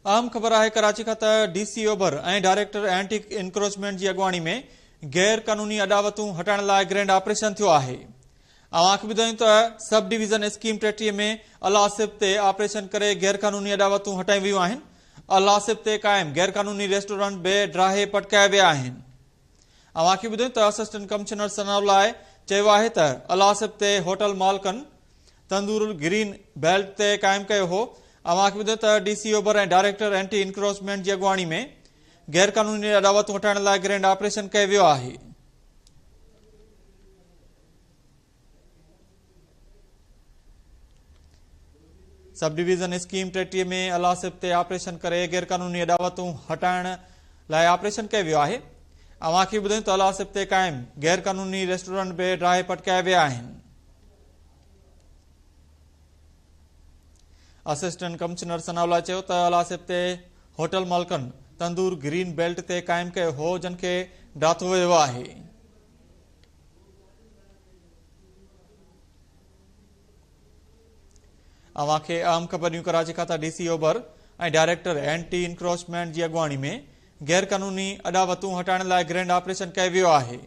اهم خبر آهي ڪراچي کان ته ڊي سي اوڀر ۽ ڊائريڪٽر اينٽي انڪروچمينٽ جي اڳواڻي ۾ غير قانوني اڏاوتون هٽائڻ لاء گرينڊ آپريشن ٿيو آهي. اوهان کي ٻڌايون ته سب ڊويزن اسڪيم 33 ۾ الاسف تي آپريشن ڪري غير قانوني اڏاوتون هٽايون ويون آهن. الاسف تي قائم غير قانوني ريسٽورنٽ به ڊاهي پٽڪايا ويا آهن. اوهان کي ٻڌايون ته اسسٽنٽ ڪمشنر ثناء الله چيو آهي ته الاسف تي هوٽل مالڪن تندور گرين بيلٽ تي قائم ڪيو هو. اوهان کي ٻڌايون ته ڊي سي اوڀر ۽ ڊائريڪٽر اينٽي انڪروچمينٽ جي اڳواڻي ۾ غير قانوني اڏاوتون هٽائڻ لاء گرينڊ آپريشن ڪيو ويو آهي. سب ڊويزن اسڪيم 33 ۾ الاسف تي آپريشن ڪري غيرقانوني اڏاوتون هٽائڻ لاء آپريشن ڪيو ويو آهي. اوهان کي ٻڌايون ته الاسف تي قائم غيرقانوني ريسٽورنٽ به ڊاهي پٽڪايا ويا آهن. اسسٽنٽ ڪمشنر ثناء الله چيو ته الاسف تي هوٽل مالڪن تندور گرين بيلٽ تي قائم ڪيو هو جن کي ڊاٿو ويو آهي. اوهان کي اهم خبر ڏيون ڪراچي کان ته ڊي سي اوڀر ۽ ڊائريڪٽر اينٽي انڪروچمينٽ جي اڳواڻي ۾ غير قانوني اڏاوتون هٽائڻ لاء گرينڊ آپريشن ڪيو ويو آهي.